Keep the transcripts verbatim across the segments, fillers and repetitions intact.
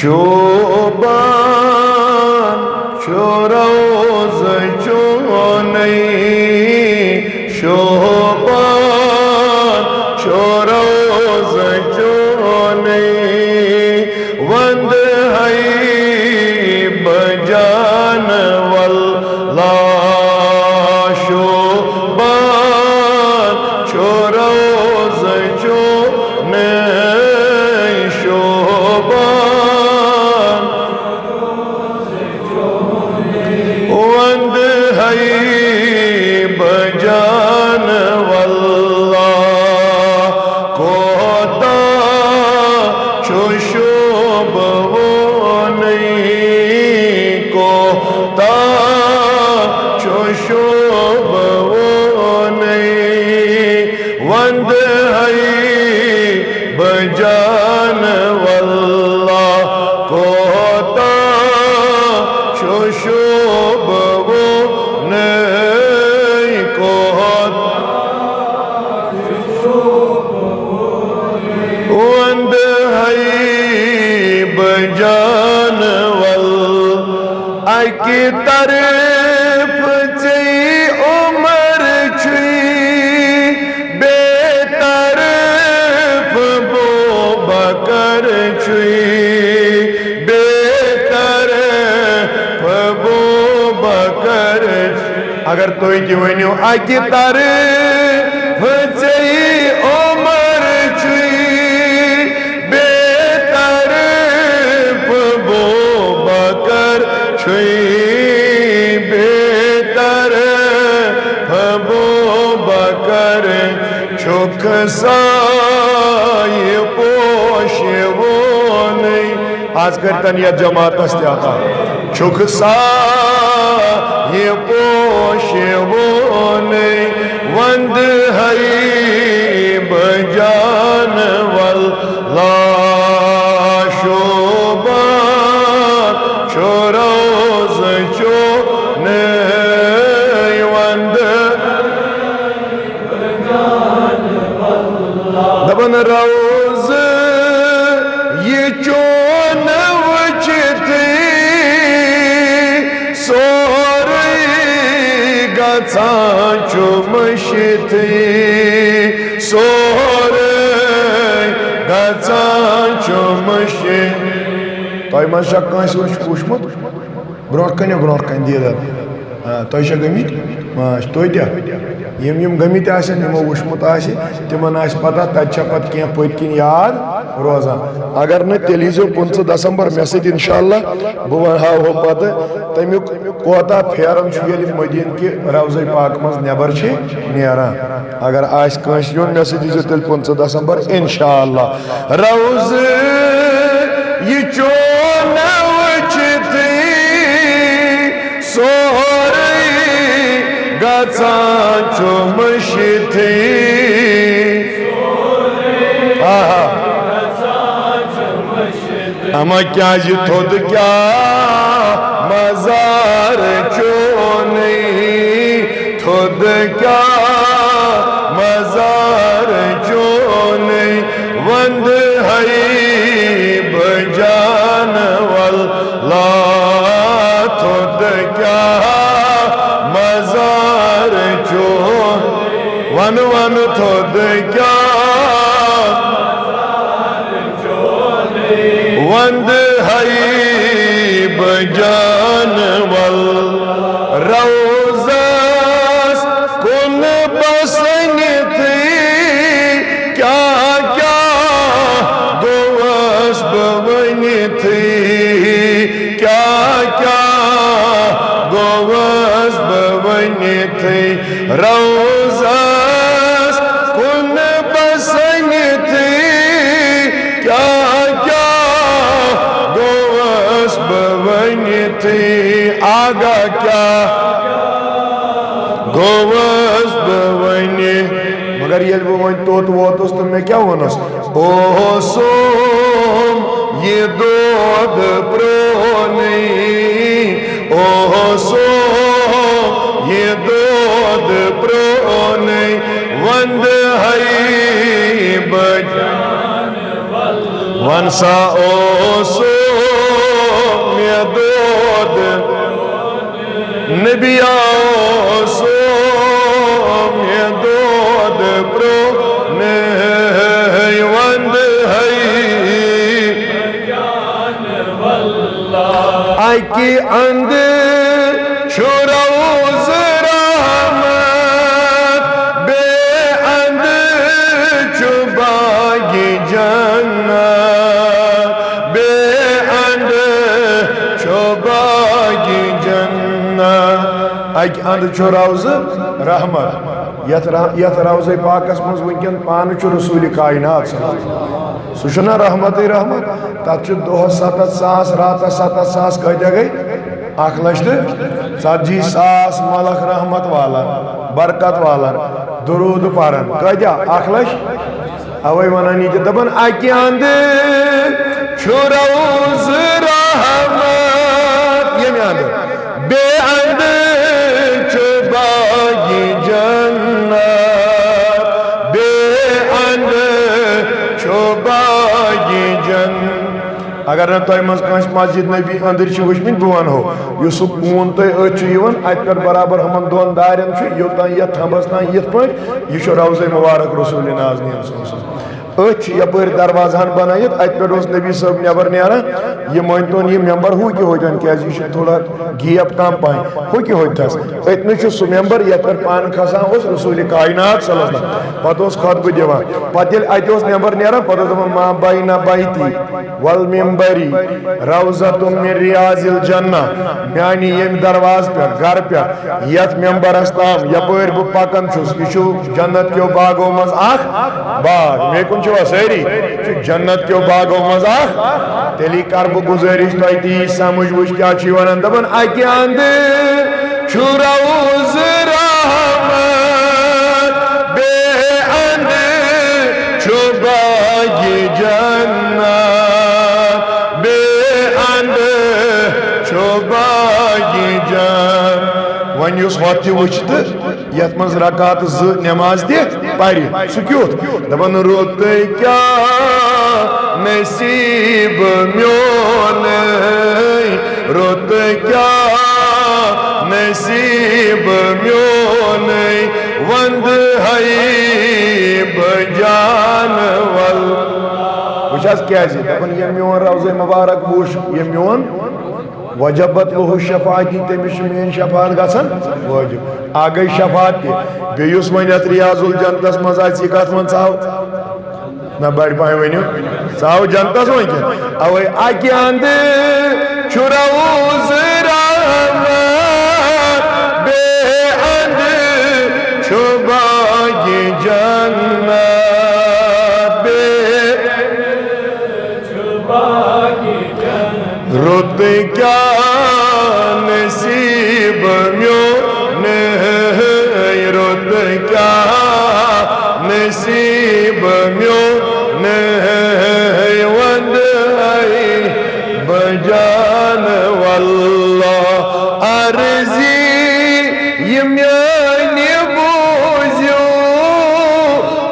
شوبان چھُ روزٕ چونٕے، شوبان چھُ روزٕ چونٕے، وندٕ ہے بجان واللہ۔ شوبان چھُ روزٕ چونٕے، شوبان وندٕ ہے بجان واللہ۔ کوتاہ چھُ شوبہٕ وونٕے، کوتاہ چھُ شوبہٕ وونٕے، وندٕ ہے بجان واللہ۔ کوتاہ چھُ شوبہٕ وونٕے، کوتاہ وندٕ ہے بجان واللہ۔ اکہِ طرفہٕ ژے عمر چھُے، بیٚیہِ طرفہٕ بوبکر چھُے، بیٚیہِ طرفہٕ بوبکر چھُے۔ اگر تُہۍ تہِ ؤنِو، اکہِ طرفہٕ ژے عمر چھُے، بیٚیہِ طرفہٕ بوبکر چھُے، بیٚیہِ طرفہٕ بوبکر چھُکھ سایہِ پوشہِ وونٕے۔ از کٔرتن یتھ جماعتس تہِ عطا۔ چھُکھ سایہِ پوشہِ وونٕے، وندٕ ہے بجان واللہ۔ شوبان چھُ روزٕ چونٕے، وندٕ دپان روزٕ یہِ چون وٕچھتھٕے، سورُے گژھان چھُ مٔشتھٕے، سورُے گژھان چھُ مٔشتھٕے۔ تۄہہِ منٛز چھا کٲنٛسہِ وٕچھ-، وٕچھمُت؟ برونٛٹھ کنہِ، برونٛٹھ کنہِ دیٖدن۔ آ، تۄہہِ چھا گٔمٕتۍ؟ ماش، توتہِ یِم، یِم گٔمٕتۍ آسن، یِمو وٕچھمُت آسہِ، تِمن آسہِ پتہ، تتہِ چھا پتہٕ کینٛہہ پٔتۍ کِنۍ یاد روزان۔ اگر نہٕ، تیٚلہِ ییٖزیو پٕنٛژٕہ دسمبر مےٚ سۭتۍ، انشاءاللہ۔ بہٕ ونہاوہو پتہٕ تمیُک کوتاہ پھیران چھُ، ییٚلہِ مدیٖنہٕ کہِ روضے پاک منٛز نٮ۪بر چھِ نیران۔ اگر آسہِ کٲنٛسہِ یُن، مےٚ سۭتۍ ییٖزیو تیٚلہِ پٕنٛژٕہ دسمبر، انشاءاللہ۔ روضہٕ یہِ چون وٕچھتھٕے، سورُے گژھان چھُ مٔشتھٕے۔ آہا۔ اما کیٛازِ تھوٚد کیٛاہ مزار چونٕے، تھوٚد کیٛاہ مزار چونٕے، وندٕ ہے بجان واللہ۔ تھوٚد کیٛاہ مزار چون، ون ون تھوٚد کیٛاہ وندٕ ہے بجان واللہ۔ روضس کُن بسنتھٕے کیٛاہ کیٛاہ گوٚوس بہٕ ؤنتھٕے، کیٛاہ کیٛاہ گوٚوس بہٕ ؤنتھٕے۔ روضس کُن بسنتھٕے کیٛاہ کیٛاہ گوٚوس بہٕ ؤنتھٕے، آگاہ کیٛاہ گوٚوس بہٕ ؤنِتھ۔ مگر ییٚلہِ بہٕ وۄنۍ توٚت ووتُس تہٕ مےٚ کیٛاہ ووٚنُس؟ اوسُم یہِ دود پرٛونٕے، اوسُم یہِ دود پرٛونٕے، وندٕ ہے بج۔ وَن سا اوسُم نبی اوسُم یہِ دود پرٛونُے وندٕ ہے۔ اَکہِ اندٕ چھُ روضہٕ رحمت، بیٚیہِ اندٕ چھُ باغِ جنت، بیٚیہِ اندٕ چھُ باغِ جنت۔ اَکہِ اندٕ چھُ روضہٕ رحمت، یتھ را-، یتھ روضے پاکس منٛز وٕنکیٚن پانہٕ چھُ رسول کائنات صلی اللہ علیہ وسلم۔ سُہ چھُنہ رحمتٕے رحمت، تتھ چھُ دۄہس ستتھ ساس، راتس ستتھ ساس، کٲتیاہ گٔے؟ اکھ لچھ تہٕ ژتجی ساس ملک رحمت والا، برکت والا، درود پران۔ کٲتیاہ؟ اکھ لچھ۔ اوے ونان یہِ تہِ، دپان، اکہِ اندٕ چھُ روضہٕ رحمت، ییٚمہِ اندٕ، بیٚیہِ اندٕ چھُ باغِ جنت، بیٚیہِ اندٕ چھُ باغِ جنت۔ اگر نہٕ تۄہہِ منٛز کٲنٛسہِ مسجد نبی أنٛدٕرۍ چھِ وٕچھمٕتۍ، بہٕ ونہو، یُس سُہ کوٗن تۄہہِ أتھۍ چھُ یِوان، اتہِ پٮ۪ٹھ برابر ہُمن دۄن دارٮ۪ن چھُ، یوٚتام یتھ تھمبس تام یِتھ پٲٹھۍ، یہِ چھُ روضے مبارک رسول نازنین صلی اللہ علیہ وسلم۔ أتھۍ چھِ یپٲرۍ دروازٕ ہن بنٲیِتھ، اتہِ پٮ۪ٹھ اوس نبی صٲب نٮ۪بر نیران۔ یہِ مٲنۍتون یہِ ممبر ہوٚکہِ ہوٚتٮ۪ن، کیازِ یہِ چھُ تھوڑا gap کم پہن، ہوٚکہِ ہوٚتہِ تھس۔ أتنٕے چھُ سُہ ممبر یتھ پٮ۪ٹھ پانہٕ کھسان اوس رسول کائنات صلی اللہ علیہ وسلم۔ پتہٕ اوس خطبہٕ دِوان۔ پتہٕ ییٚلہِ اتہِ اوس نٮ۪بر نیران، پتہٕ اوس دپان، "ما بین بیتی والمنبری روضۃ من ریاض الجنہ"، میانہِ ییٚمہِ دروازٕ پٮ۪ٹھ، گرٕ پٮ۪ٹھ، یتھ ممبرس تام یپٲرۍ بہٕ پکان چھُس، یہِ چھُ جنت کیو باغو منٛز اکھ باغ۔ مےٚ کُن چھِوا سٲری؟ یہِ چھُ جنت کیو باغو منٛز اکھ۔ تیٚلی کرٕ بہٕ گُزٲرِش تۄہہِ تہِ یہِ سمجھ، وٕچھ کیٛاہ چھُ یہِ ونان۔ دپان، اکہِ اندٕ چھُ روضہٕ رحمت، بیٚیہِ اندٕ چھُ باغِ جنت، بیٚیہِ اندٕ چھُ باغِ جنت۔ وۄنۍ یُس ہۄتھ تہِ وٕچھِ تہٕ یتھ منٛز رکعت زٕ نماز تہِ پرِ، سُہ کیُتھ؟ دپان، رُت کیٛاہ نصیب میونُے، رُت کیٛاہ نصیب میونُے، وندٕ ہے بہٕ جانہٕ ول۔ وٕچھ حظ کیٛازِ؟ دپان، ییٚمۍ میون روضے مبارک وٕچھ، ییٚمۍ میون وجبت لہ شفاعتی، تٔمِس چھِ میٲنۍ شفاعت گژھان وٲجِب۔ اکھ گٔے شفاعت تہِ۔ بیٚیہِ یُس وۄنۍ یتھ ریاض الجنتس منٛز آسہِ، یہِ کتھ منٛز ژاو؟ نہ، بڑِ پایہِ ؤنِو، ژاو جنتس وۄنۍ کینٛہہ؟ اوے، اکہِ اندٕ چھُ روضہٕ رحمت، بیٚیہِ اندٕ چھُ باغِ جنت، بیٚیہِ رُت کیٛاہ نصیب میون، رُت کیٛاہ نصیب میون، وندٕ ہے بہٕ جانہٕ واللہ۔ عرضی یہِ میٲنۍ بوٗزِو،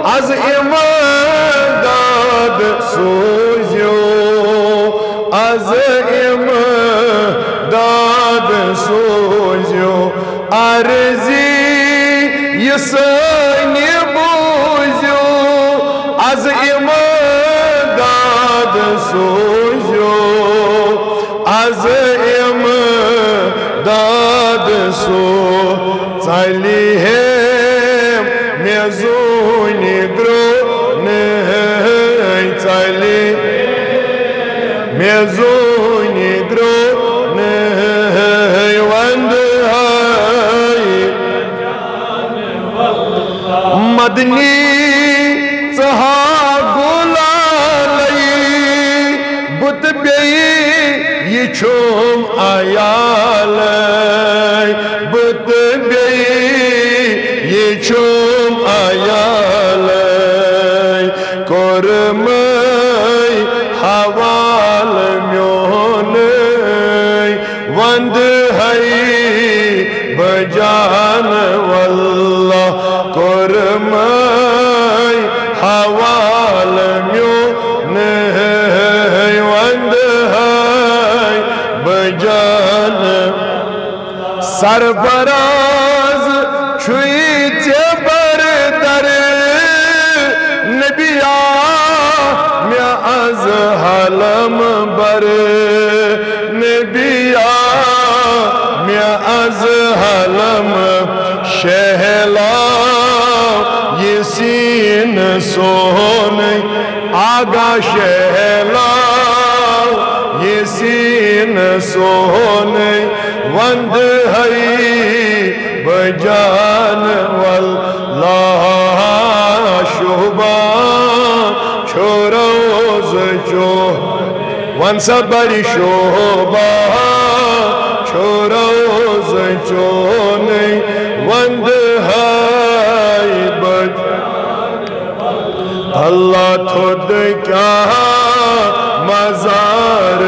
از امداد سوٗزِو، از امداد سوٗزِو۔ عرضی یہِ سٲنۍ بوٗزِو، از امداد سوٗزِو۔ از امداد سوٗز۔ ژلہِ ہے مےٚ زوٗنہِ درٛونٕے، ژلہِ مےٚ زوٗنہِ درٛونٕے، وندٕ ہے مدنی ژٕ ہا گُلالَے، بہٕ تہٕ بیٚیہِ یہِ چھُم عیالَے، بہٕ تہٕ بیٚیہِ یہِ چھُم عیالَے، کوٚرمَے حوالہٕ میونُے۔ وندٕ ہے بہٕ جانہٕ واللہ، کوٚرمَے حوالہٕ میونُے۔ وندٕ ہے بہٕ جانہٕ سرفراز چھُے ژےٚ بردر، نبیا مےٚ از حلم بر، نبیا مےٚ از حلم شہلا یہِ سین سونٕے، آگاہ شہلا یہِ سین سونٕے، وند ہے بجان واللہ شوبان چھُ روز چو۔ ون سا بڑی شوبان چھُ روز چونٕے، وند ہے بج۔ اللہ تھوٚد کیٛاہ مزار